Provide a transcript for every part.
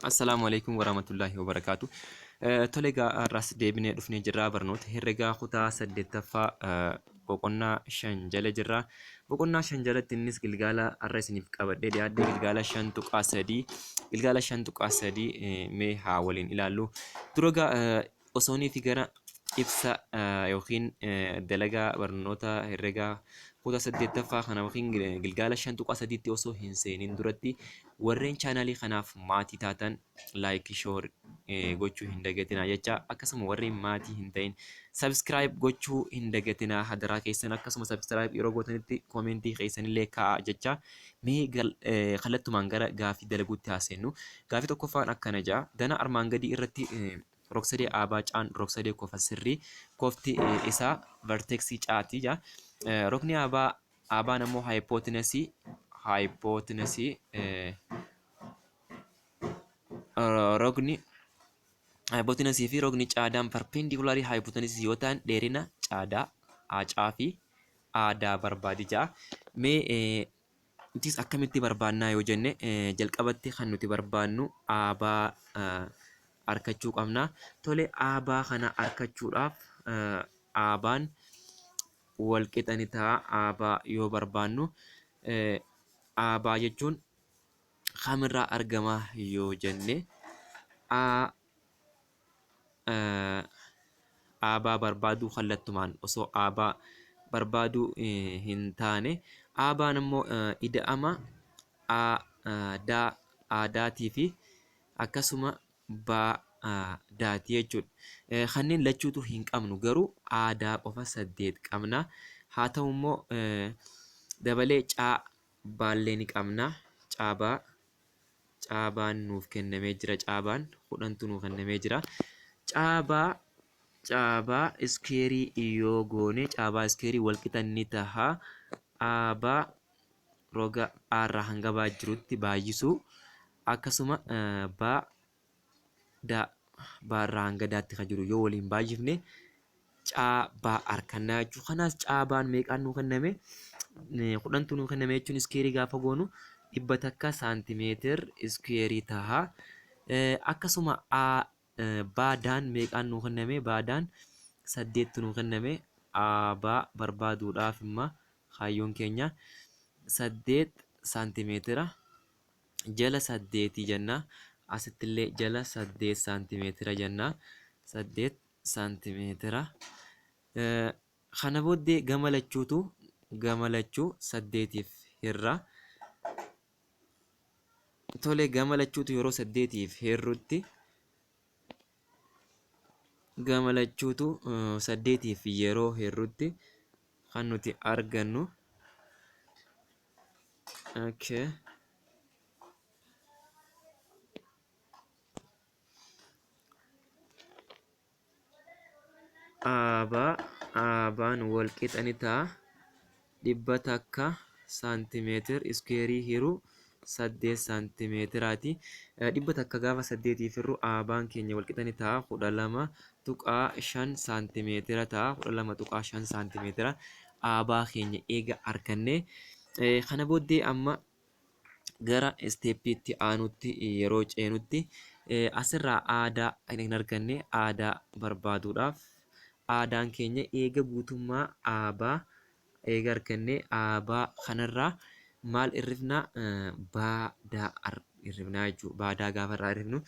Assalaamu alaikum warahmatullaahi wabarakaatu. Tole egaa har'as deebinee dhufnee jirra barnoota herregaa kutaa 8ffaa boqonnaa 5 jala jirra. Boqonnaa 5 jalatti innis gilgaala har'a isiniif qabadhee dhiyaadhe gilgaala 5.3 gilgaala 5.3 mee haa waliin ilaallu. Dura egaa osoonii fi gara ibsa yookiin dalagaa barnoota herregaa kutaa 8ffaa kana yookiin gilgaala 5.3tti osoo hin seenin duratti warreen chaanaalii kanaaf maatii taatan laayikii shoor gochuu hin dagatinaa jecha, akkasuma warreen maatii hin ta'in subscribe gochuu hin dagatinaa hadaraa keessan, akkasuma subscribe yeroo gootanitti koomentii keessanillee kaa'aa jecha. Mee kallattumaan gara gaafii dalaguutti haa seennu. Gaafii tokkoffaan akkana ja'a: dana armaan gadii irratti rogsadee aabaa caan rogsadee kofa sirrii kofti isaa verteksii caati jaa. Rogni aabaa aabaan ammoo haayipootinasii rogni haayipootinasii fi rogni caadaan parpendikulaarii haayipootinasii yoo ta'an dheerina caadaa acaa fi aadaa barbaadi ja'a. Mee nutis akkamitti barbaannaa yoo jenne, jalqabatti kan nuti barbaannu aabaa arkachuu qabna. Tole, aabaa kana arkachuudhaaf aabaan wal qixa ni ta'a. Aabaa yoo barbaannu aabaa jechuun kamirraa argama yoo jenne, a aabaa barbaaduu kallattumaan osoo aabaa barbaaduu hin taane, aabaan immoo ida'ama a daa aadaatii fi akkasuma baa daati jechuudha. Kanneen lachuutu hin qabnu, garuu aadaa qofa 8 qabna. Haa ta'u immoo dabalee caa baallee ni qabna. Caabaa caabaan nuuf kennamee jira. Caabaan 10tu nuuf kennamee jira. Caabaa caabaa iskeerii yoo goone, caabaa iskeerii walqixa ni taha. Aabaa roga A irraa hanga B jirutti baay'isuu akkasuma B D B irraa hanga Dtti kan jiru yoo waliin baay'ifne caabaa argannaa jechuudha. Kanaas caabaan meeqaan nuu kenname? 10tu nuu kenname jechuun iskeerii gaafa goonu 100 saantimeetir iskeerii taha. Akkasuma A baadaan meeqaan nuu kenname? Baadaan 8tu nuu kenname. Aabaa barbaaduudhaaf imma kaayyoon keenya 8 saantimeetira jala 8 jenna. Asittillee jala 8 saantimeetira jenna. 8 saantimeetira. Kana booddee gama lachuutu gama lachuu 8f hirra. Tole, gama lachuutu yeroo 8f hirrutti, gama lachuutu 8f yeroo hirrutti kan nuti argannu, okay. Aabaa aabaan wal qixa ni ta'a 100 saantimeetir iskuweerii hiruu 8 saantimeetiraati. 100 gaafa 8f hirru aabaan keenya wal qixa ni ta'a 12.5 saantimeetira ta'a. 12.5 saantimeetira aabaa keenya eega arganne, kana booddee amma gara isteeppii itti aanutti yeroo ceenutti, asirraa aadaa hin arganne. Aadaa barbaaduudhaaf aadaan keenya eega guutummaa aabaa eega arganne, aabaa kanarraa maal irrifna? Baadaa irrifnaa jechuudha. Baadaa gaafa irraa irrifnu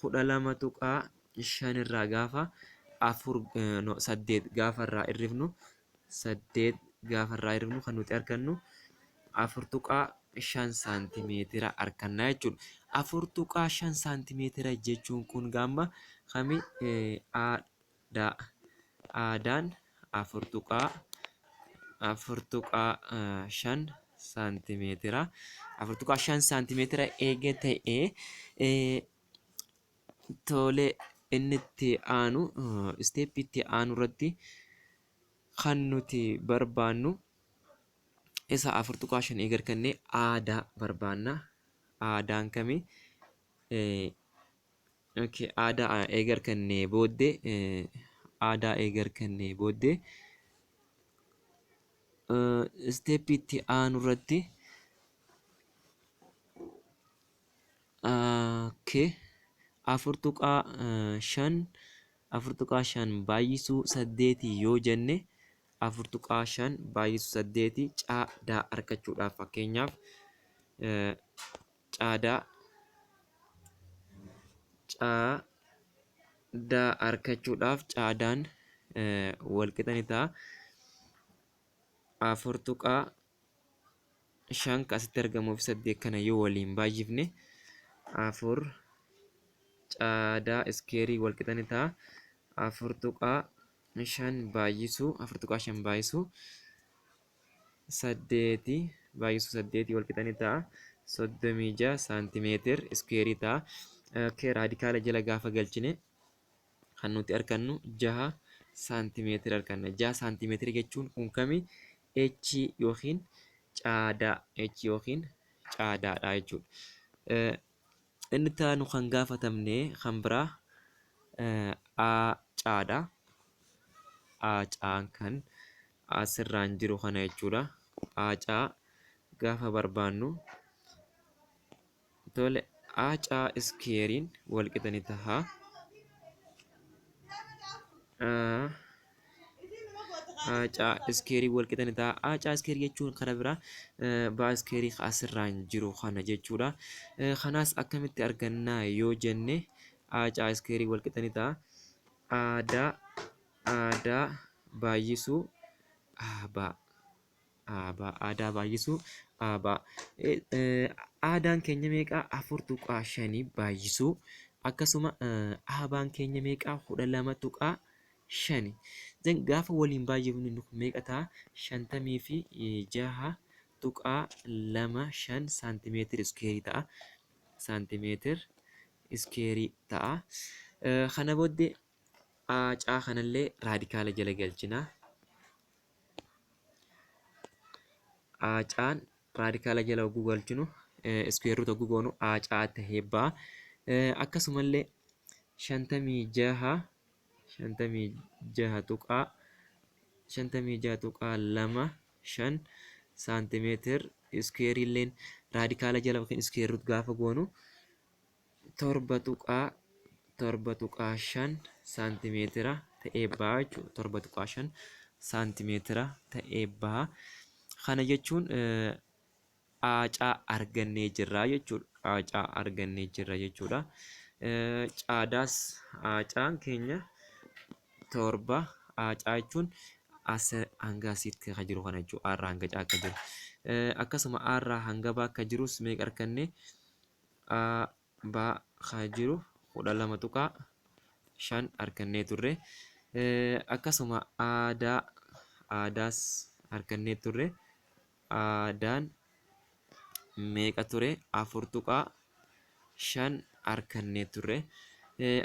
12.5 irraa gaafa 4, no, 8 gaafa irraa irrifnu, 8 gaafa irraa hir'ifnu kan nuti argannu 4.5 saantimeetira arganna jechuudha. 4.5 saantimeetira jechuun kun gaamma kami? Aadaa aadaan 4.5 saantimeetira. 4.5 saantimeetira eega ta'ee, tole, inni itti aanu, isteeppii itti aanu irratti kan nuti barbaannu isa 4.5 eega arganne aadaa barbaanna. Aadaan kami? Okay, aadaa eega arganne booddee, aadaa eega arganne booddee isteeppii itti aanu irratti, okay. 4.5, 4.5 baay'isuu 8 yoo jenne, 4.5 baay'isuu 8 caadaa argachuudhaaf, fakkeenyaaf caadaa caadaa argachuudhaaf caadaan walqixa ni ta'a. 4.5 kan asitti argamuu fi 8 kana yoo waliin baay'ifne, 4 caadaa iskeerii walqixa ni ta'a. 4.5 baay'isuu 4.5 baay'isuu 8 baay'isuu 8 walqixa ni ta'a. 36 saantimeetir iskeerii ta'a. Raadikaala jala gaafa galchine kan nuti argannu 6 saantimeetira arganna. 6 saantimeetira jechuun kun kami? H yookiin caadaa, H yookiin caadaadha jechuudha. Inni itti aanu kan gaafatamne kan biraa A caadha. A caan kan asirraan jiru kana jechuudha. A caa gaafa barbaannu, tole, A caa iskeeriin walqixa ni taha. A caa iskeerii walqixa ni ta'a. A caa iskeerii jechuun karaa biraa baa iskeerii asirraan jiru kana jechuudha. Kanaas akkamitti argannaa yoo jenne, A caa iskeerii walqixa ni ta'a. Aadaa aadaa baay'isuu aabaa aabaa aadaa baay'isuu aabaa. Aadaan keenya meeqaa? 4.5 baay'isuu, akkasuma aabaan keenya meeqaa? 12.5. Then gaafa waliin baay'ifnu inni kun meeqa ta'a? 56.25 saantimeetir iskeerii ta'a. Saantimeetir iskeerii ta'a. Kana booddee A caa kanallee raadikaala jala galchina. A caan raadikaala jala hogguu galchinu, square root hogguu goonu, A caa tahee ba'a. Akkasumallee 56 56 tuqaa 56.25 saantimeetir iskeeriilleen raadikaala jala yookiin square root gaafa goonu 7.5 saantimeetira ta'ee ba'a jechuudha. 7.5 saantimeetira ta'ee ba'a. Kana jechuun A caa argannee jirra jechuudha. A caa argannee jirra jechuudha. Caadaas A caan keenya 7, A caa jechuun as hanga asitti kan jiru kana jechuudha. A irraa hanga C akka jiru. Akkasuma A irraa hanga B akka jirus meeqa arganne? A B kan jiru 12.5 argannee turre. Akkasuma aadaa aadaas argannee turre. Aadaan meeqa ture? 4.5 argannee turre.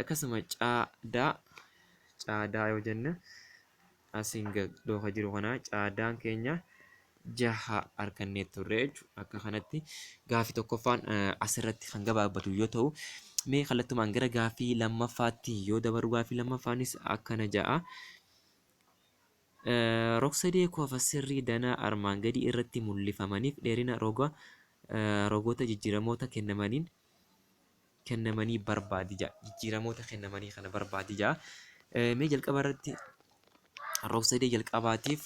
Akkasuma caadaa caadaa yoo jenne asiin gad ka jiru kana caadaan keenya 6 argannee turre jechuudha. Akka kanatti gaafii tokkoffaan asirratti kan gabaabbatu yoo ta'u, mee kallattumaan gara gaafii lammaffaatti yoo dabarru, gaafii lammaffaanis akkana ja'a. Rog-sadee kofa sirrii danaa armaan gadii irratti mul'ifamaniif dheerina roga rogoota jijjiiramoota kennamaniin kennamanii barbaadi ja'a. Jijjiiramoota kennamanii kana barbaadi ja'a. Mee jalqaba irratti rog-sadee jalqabaatiif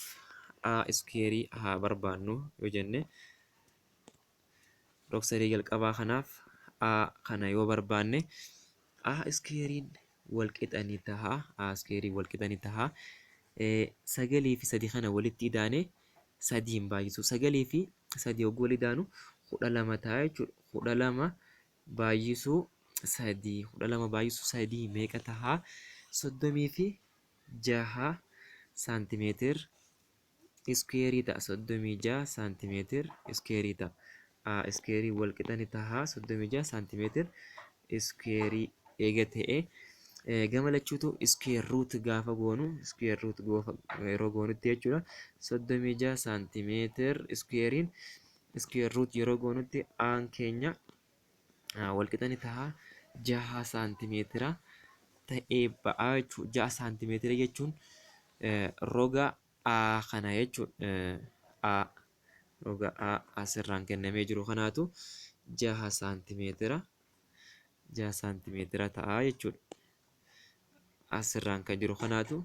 A iskeerii haa barbaannu yoo jenne, rog-sadee jalqabaa kanaaf A kana yoo barbaanne, A iskeeriin walqixa ni taha. A iskeerii walqixa ni taha. 9 fi 3 kana walitti idaane 3n baay'isu. 9 fi 3 hogguu wal idaanu 12 ta'a jechuudha. 12 baay'isuu 3, 12 baay'isuu 3 meeqa taha? 36 saantimeetir iskuweerii ta'a. 36 saantimeetir iskuweerii ta'a. A iskuweerii wal qixa ni taha 36 saantimeetir iskuweerii eega ta'e, gama lachuutu square root gaafa goonu, square root yeroo goonutti jechuudha, 36 saantimeetir iskuweeriin square root yeroo goonutti aan keenya walqixa ni taha 6 saantimeetira ta'ee ba'a jechuudha. 6 saantimeetira jechuun roga A kana jechuudha. A roga A asirraan kennamee jiru kanaatu 6 saantimeetira 6 saantimeetira ta'a jechuudha. Asirraan kan jiru kanaatu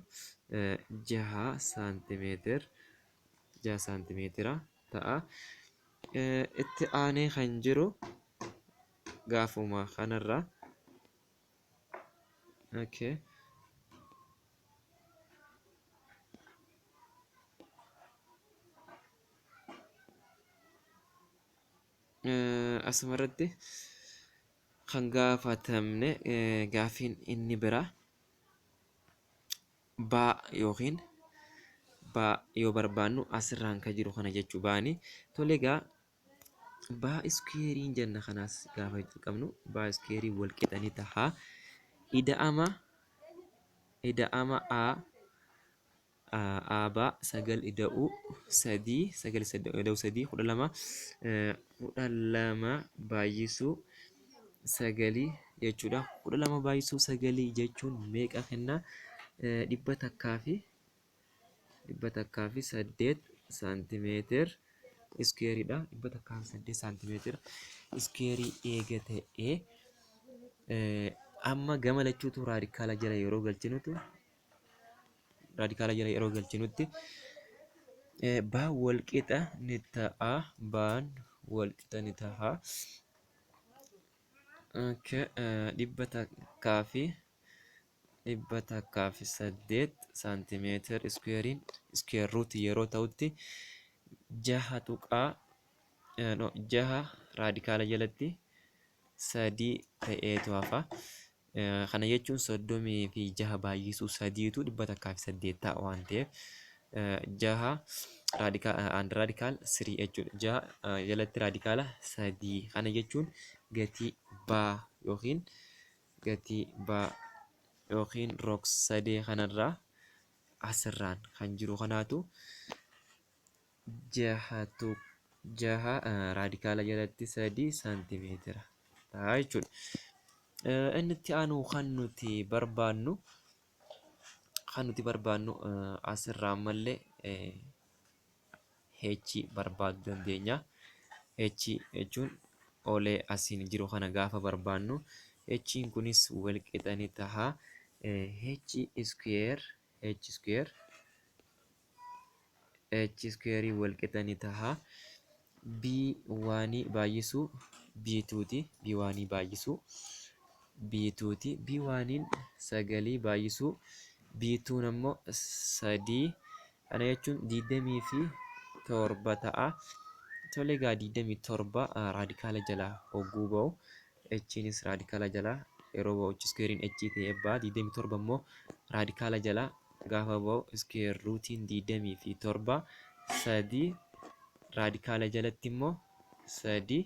6 saantimeetira 6 saantimeetira ta'a. Itti aanee kan jiru gaafuma kanarraa okay. Asumarratti kan gaafatamne gaafiin inni biraa baa yookiin baa yoo barbaannu asirraan kan jiru kana jechuu baani. Tole egaa baa iskuweeriin jenna kanaas gaafa qabnu baa iskuweerii wal qixa ni taha. Ida'ama ida'ama a a baa 9 ida'uu 3 9 ida'uu 3 12 12 baay'isuu 9 jechuudha. 12 baay'isuu 9 jechuun meeqa kenna? 108 saantimeetir iskuweeriidha. 108 saantimeetira iskuweerii eega ta'ee amma gama lachuutu raadikaala jala yeroo galchinutu raadikaala jala yeroo galchinutti baan wal qixa ni ta'a. Baan wal qixa ni ta'a. Okay, 108 saantimeetir iskuweeriin iskuweer ruuti yeroo ta'utti jaha tuqaa no, jaha raadikaala jalatti 3 ta'eetu hafa. Kana jechuun 36 baay'isuu 3tu 108 ta'a waan ta'eef jaha raadikaal 3 jechuudha. Jaha jalatti raadikaala 3 kana jechuun gatii baa yookiin gatii baa yookiin rog sadee kanarraa asirraan kan jiru kanaatu jaha raadikaala jalatti 3 saantimeetira ta'a jechuudha. Inni itti aanu kan nuti barbaannu asirraa ammallee H barbaaduu dandeenya. H jechuun olee asiin jiru kana gaafa barbaannu H'n kunis wal qixa ni taha. H square H square H square wal qixa ni taha. B waanii baay'isuu B2 ti. B waanii baay'isuu B2 ti. B waaniin 9 baay'isuu B2 ammoo 3 kana jechuun 27 ta'a. Tole egaa 27 raadikaala jalaa hogguu ba'u H'nis raadikaala jalaa yeroo ba'u H square'n H ta'ee ba'a. 27 immoo raadikaala jalaa gaafa ba'u square rootiin 27 3 raadikaala jalatti immoo 3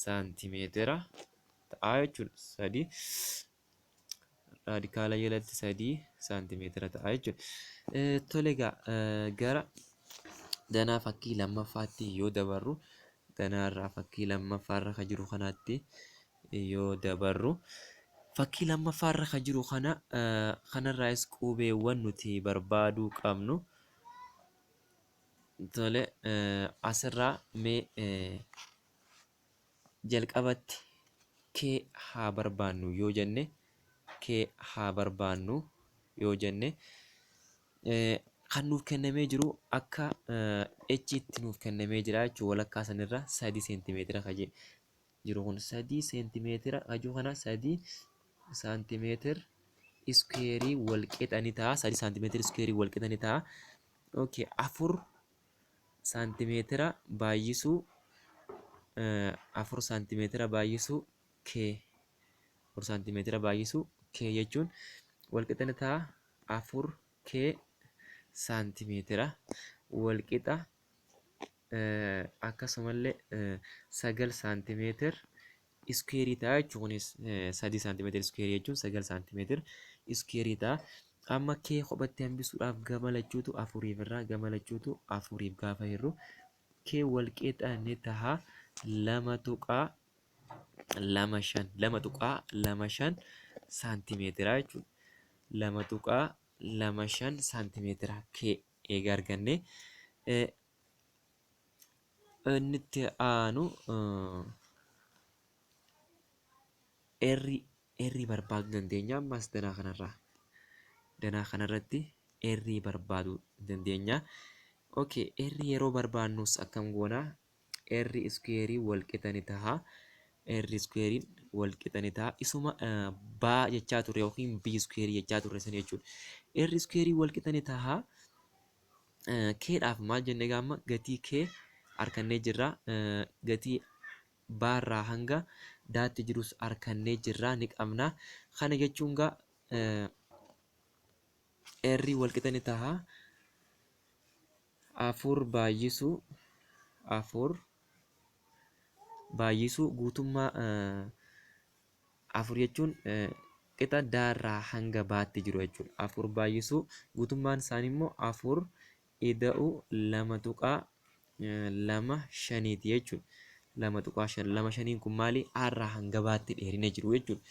saantimeetira ta'a jechuudha. 3 raadikaala jalatti 3 saantimeetira ta'a jechuudha. Tole egaa gara danaa fakkii lammaffaatti yoo dabarru danaarraa fakkii lammaffaarra kan jiru kanaatti yoo dabarru fakkii lammaffaarra kan jiru kana kanarraayis qubeewwan nuti barbaaduu qabnu. Tole asirraa mee jalqabatti K haa barbaannu yoo jenne K haa barbaannu yoo jenne kan nuuf kennamee jiru akka H tti nuuf kennamee jira jechuudha. Walakkaa sanirra 3 seentimeetira kan jiru kun 3 seentimeetira kan jiru kana 3 saantimeetira iskuweerii wal qixa ni ta'a. 3 saantimeetira iskuweerii wal qixa ni ta'a. Okay, 4 saantimeetira baay'isuu 4 saantimeetira baay'isuu K 4 saantimeetira baay'isuu K jechuun wal qixa ni ta'a 4 K saantimeetira wal qixa akkasumallee 9 saantimeetira iskuweerii ta'a jechuun kunis 3 saantimeetira iskuweerii jechuun 9 saantimeetira iskuweerii ta'a. Amma K kophatti hambisuudhaaf gama lachuutu afuriif irraa gama lachuutu afuriif gaafa hirru K wal qixa ni taha 2.25 2.25 saantimeetira jechuudha. 2.25 saantimeetira K eega arganne inni itti aanu R barbaaduu dandeenya ammas danaa kanarraa. Danaa kanarratti R barbaaduu dandeenya. Okay, R yeroo barbaannus akkam goona? R square wal qixa ni ta'a. R square wal qixa ni ta'a. Isuma baa jechaa turre yookiin B square jechaa turre sana jechuudha. R square wal qixa ni ta'a. Keedhaaf maal jenne gaama gatii kee harkannee jirra. Gatii baarraa hanga daatti jirus harkannee jirra ni qabna. Kana jechuun gaa R wal qixa ni ta'a. 4 baay'isuu 4 baay'isuu guutummaa 4 jechuun qixa daarraa hanga baatti jiru jechuudha. 4 baay'isuu guutummaan isaanii immoo 4 ida'u 2.25ti jechuudha. 2.5 2.5 kun maali? Aarraa hanga baatti dheerina jiru jechuudha.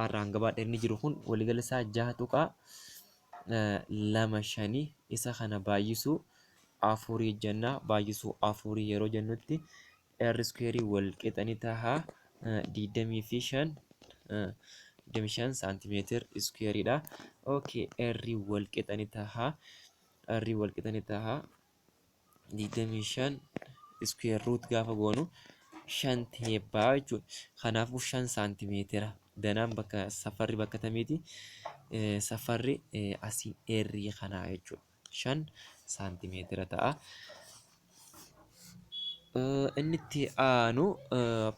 Aarraa hanga baatti dheerina jiru kun waliigala isaa 6.25 isa kana baay'isuu 4 jenna. Baay'isuu 4 yeroo jennutti R square wal qixa ni ta'a 25 25 saantimeetir square dha. Okay, R wal qixa ni ta'a. R wal qixa ni ta'a 25 square root gaafa goonu 5 teebbaa jechuudha. Kanaafuu 5 saantimeetira. Danaan bakka safarri bakka tamiiti? Safarri asii R kanaa jechuudha. 5 saantimeetira ta'a. Inni itti aanu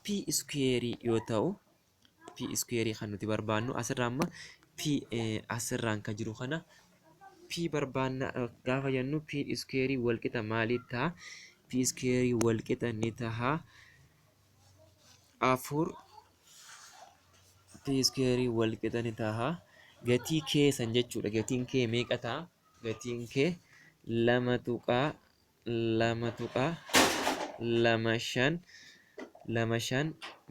P square yoo ta'u, P square kan nuti barbaannu asirraa amma P asirraan kan jiru kana P barbaanna gaafa jennu P square wal qixa maalii ta'a? P square wal qixa ni ta'a 4 P square wal qixa ni ta'a gatii kee san jechuudha. Gatiin kee meeqa ta'a? Gatiin kee 2.2.25 25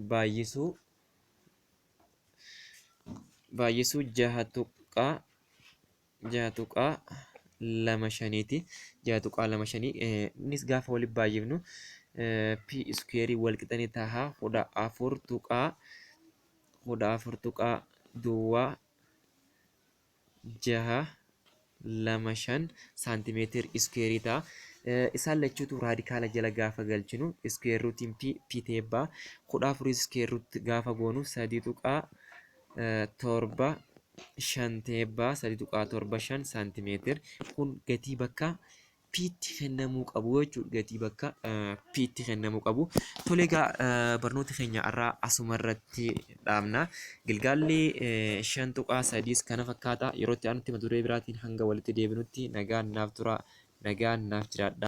baay'isuu 6.6.25ti. 6.25 innis gaafa walitti baay'ifnu P square wal qixa ni ta'a 14.14.0625 saantimeetir square ta'a. Isaan lachuutu raadikaala jala gaafa galchinu square rootiin P P teebbaa 14 square root gaafa goonu 3.75 teebbaa 3.75 saantimeetir kun gatii bakka P'tti kennamuu qabu jechuudha. Gatii bakka P'tti kennamuu qabu. Tole egaa barnoota keenya har'aa asuma irratti dhaabna. Gilgaalli 5.3 kana fakkaata. Yeroo itti aanutti mata duree biraatiin hanga walitti deebinutti nagaan naaf tura. Nagaan naaf jiraadha.